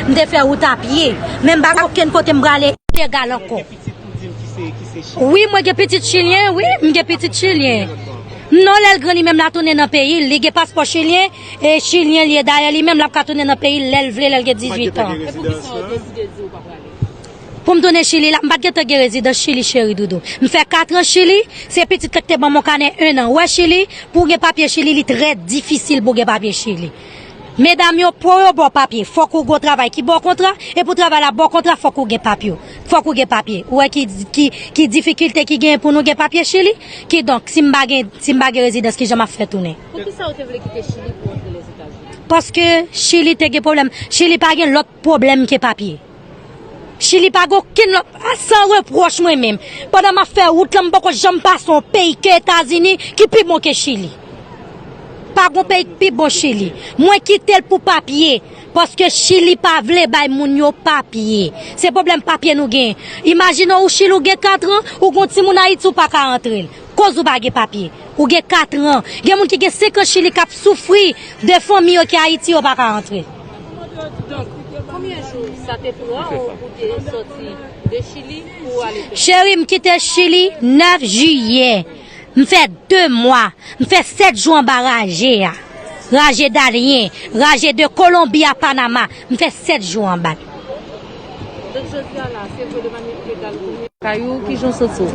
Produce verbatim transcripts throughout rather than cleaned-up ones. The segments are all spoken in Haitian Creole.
M te fè wout a pye. Men m pa gen okenn kote m prale ilegal ankò. Wi, mwen gen pitit chilyen, wi, m gen pitit chilyen. Non, lè l gran li menm l a tounen nan peyi l, li gen paspò chilyen, e chilyen li ye. Dayè, li menm l ap ka tounen nan peyi l lè l vle, lè l gen dizuit an. Pou m tounen Chili la, m pa t gentan gen rezidans Chili, cheri doudou. M fè kat an Chili, se pitit la ki te ban m yon kanè en an. Ou wè Chili, pou w gen papye Chili, li trè difisil pou w gen papye Chili. Medam yo, pou yo ba w papye, fòk ou gen yon travay ki ba w kontra, e pou travay la ba w kontra, fòk ou gen papye. Fòk ou gen papye. Ou wè ki, ki, ki difikilte ki genyen pou nou gen papye Chili? Kidonk, si m pa gen, si m pa gen rezidans, kijan m ap fè tounen? Poukisa ou te vle kite Chili pou w antre Lèzetazini? Paske Chili te gen pwoblèm. Chili pa gen lòt pwoblèm ke papye. Chili pa gen okenn lòt, a, san repwòch mwen menm. Pandan m ap fè wout lan, m poko janm pase yon peyi ke Etazini ki pi bon ke Chili. Pa gen peyi ki pi bon Chili. Mwen kite l pou papye, paske Chili pa vle bay moun yo papye. Se pwoblèm papye nou gen. Imajine w, ou Chili, ou gen kat an, ou gen yon timoun Ayiti, ou pa ka antre l. Koz ou pa gen papye. Ou gen kat an. Gen moun ki gen senk an Chili k ap soufri de fanmi yo ki Ayiti, yo pa ka antre. Donk, konbyen jou sa te pran w pou te soti de Chili pou w ale Pèn? Cheri, m kite Chili nèf jiyè. M fè de mwa. M fè sèt jou anba raje a. Raje Darien, raje de Kolonbi a Panama. M fè sèt jou anba l. Donk, jodi a la, se vre de manyè ilegal ou tounen? Kay ou, kijan w santi w?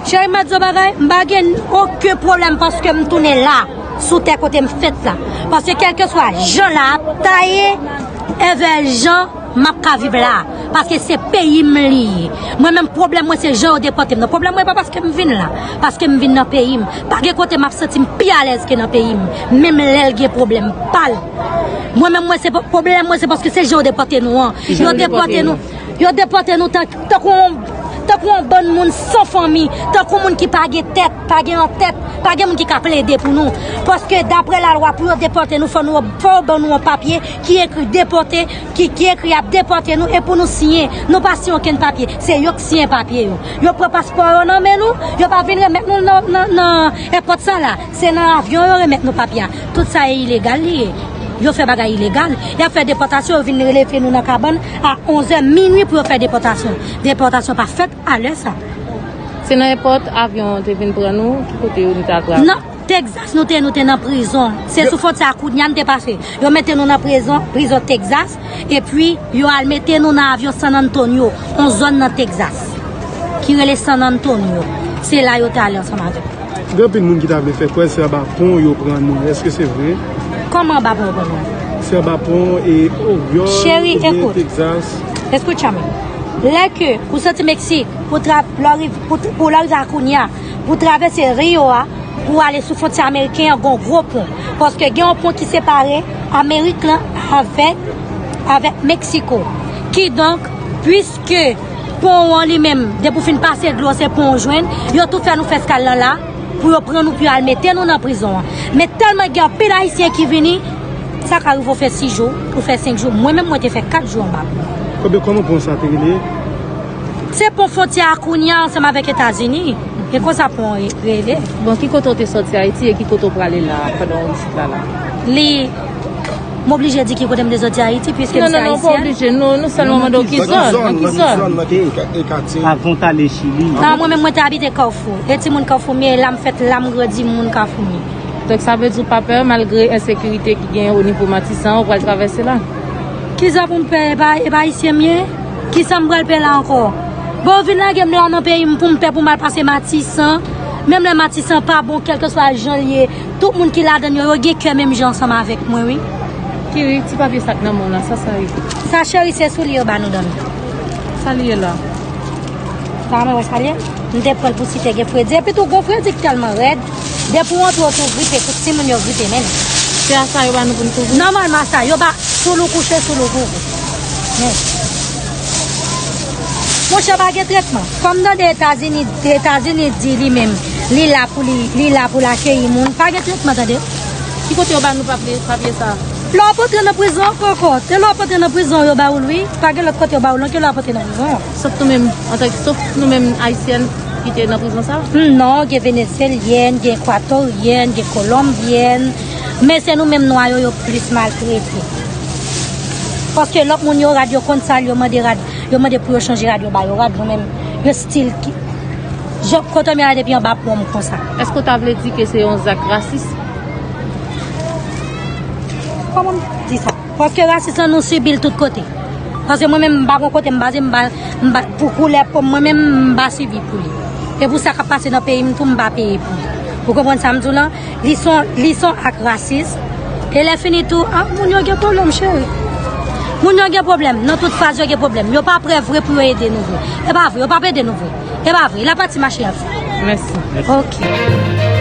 Cheri, m ap di w bagay, m pa gen okenn pwoblèm paske m tounen la, sou tè kote m fèt la. Paske kèlkeswa jan la ap taye, envè jan m ap ka viv la. Paske se peyi m li ye. Mwen menm, pwoblèm mwen se jan yo depòte m nan. Pwoblèm mwen pa paske m vin la, paske m vin nan peyi m. Pa gen kote m ap santi m pi alèz ke nan peyi m, menm lè l gen pwoblèm pa l. Mwen menm, mwen se pa, pwoblèm mwen se paske se jan yo depòte nou an. Yo depòte nou. Yo depòte nou tank, tankou yon, tankou yon bann moun san fanmi, tankou moun ki pa gen tèt, pa gen yon tèt, pa gen moun ki ka plede pou nou. Paske daprè lalwa, pou yo depòte nou, fò nou, fò yo ban nou yon papye ki ekri depòte, ki, ki ekri y ap depòte nou, e pou nou siyen. Nou pa siyen okenn papye. Se yo k siyen papye yo. Yo pran paspò yo nan men nou, yo pa vin remèt nou nan, nan, nan èpòt sa la. Se nan avyon yo remèt nou papye a. Tout sa e ilegal li ye. Yo fè bagay ilegal. Y ap fè depòtasyon, yo vin leve nou nan kabann a onzè minui pou yo fè depòtasyon. Depòtasyon pa fèt a lè sa. Se nan èpòt avyon an te vin pran nou, ki kote yo nou te al pran? Nan Texas nou te, nou te nan prizon. Se sou fwontyè a Kounye a n te pase. Yo mete nou nan prizon, prizon Texas, epi yo al mete nou nan avyon San Antonio, yon zòn nan Texas, ki rele San Antonio. Se la yo te ale ansanm avèk nou. Gen anpil moun ki ta vle fè kwè se anba pon yo pran nou. Èske se vre? Kòman anba pon yo pran nou? Se anba pon e Oryòl Cheri, oubyen ekout. Texas. Escúchame. Lè ke ou soti Meksik, pou tra-, pou lè w riv-, pou, pou lè w rive a Kounye a, pou travèse Rio a, pou ale sou fwontyè ameriken an, gon gwo pon. Paske gen yon pon ki separe Amerik lan avèk, avèk Meksiko. Kidonk, piske pon an li menm, depi w fin pase dlo, se pon w jwenn, yo tou fè nou fè eskal lan la, pou yo pran nou, pou yo al mete nou nan prizon an. Men tèlman gen anpil Ayisyen ki vini, sa ka rive w fè sis jou, ou fè senk jou. Mwen menm, mwen te fè kat jou anba pon. Kòman, kòman pon sa te rele? Se pon fwontyè a Kounye a ansanm avèk Etazini. E konsa pon an re-, rele. Bon, ki kote w te sòti Ayiti e ki kote w prale la pandan w isit la la? Li, m oblije di ki kote m te sòti Ayiti, piske m se Ayisyèn. Non, non, non, pa oblije. Nou, nou sèlman mande w ki zòn, nan ki zòn? Nan ki zòn, nan ki katye? Avan w t ale Chili. A, mwen menm, mwen te abite Kafou. E timoun Kafou m ye, la m fèt, la m grandi, m moun Kafou m ye. Donk, sa vle di w pa pè, malgre ensekirite ki genyen o nivo Matisan, ou pral travèse la? Kisa pou m pè, e pa, e pa Ayisyen m ye? Kisa m pral pè la ankò? Bon, yo vin lage m la nan peyi m pou m pè pou m al pase Matisan. Menm lè Matisan pa bon, kèlkeswa jan l ye, tout moun ki ladan l yo, yo gen kè menm jan ansanm avèk mwen, wi. Kiri, ti papye sa k nan men w la, sa sa ye? Sa, cheri, se soulye yo ba nou dòmi. Sa li ye la? Sa mwen wè sa l ye? M te pran l pou si te gen fredi. Epi tou, gon fredi k tèlman rèd. Depi w antre, w tou gripe, tout timoun yo gripe menm. Se a sa yo ba nou pou n kouvri? Nòmalman, a sa yo ba, sou l ou kouche, sou l ou kouvri. Men. Monchè, pa gen tretman. Kòm tande Etazini, Etazini di li menm, li la pou li, li la pou l akeyi moun. Pa gen tretman, tande. Ki kote yo ba nou papye, papye sa? Lè w ap antre nan prizon ankò, ankò. Se lè w ap antre nan prizon yo ba ou l, wi. Pa gen lòt kote yo ba ou l, non, ke lè w ap antre nan prizon. Sof nou menm, antanke, sof nou menm Ayisyèn ki te nan prizon sa? Hmm, non, gen Venezyelyèn, gen Ekwatoryen, gen Kolonbyèn. Men se nou menm nwa yo, yo plis maltrete. Paske lòt moun yo rad, yo konn sa, yo mande rad, yo mande pou yo chanje rad, yo ba yo rad, mwen menm, yo stil ki. Jan kote m ye a depi anba pon m konsa. Èske w ta vle di ke se yon zak rasis? Kòman m di sa? Paske rasis lan nou sibi l tout kote. Paske mwen menm m pa gon kote m baze, m pa, m pa, pou koulè po m, mwen menm m pa sibi pou li. E pou sa k ap pase nan peyi m tou, m pa peye pou li. Ou konprann sa m di w lan? Li son, li son ak rasis. E lè fini tou, ah, moun yo gen pwoblèm, cheri. Moun yo gen pwoblèm. Nan tout faz yo gen pwoblèm. Yo pa prè vre pou yo ede nou vre. E pa vre, yo p ap ede nou vre. E pa vre. La pati mache ap fè. Mèsi. Ok.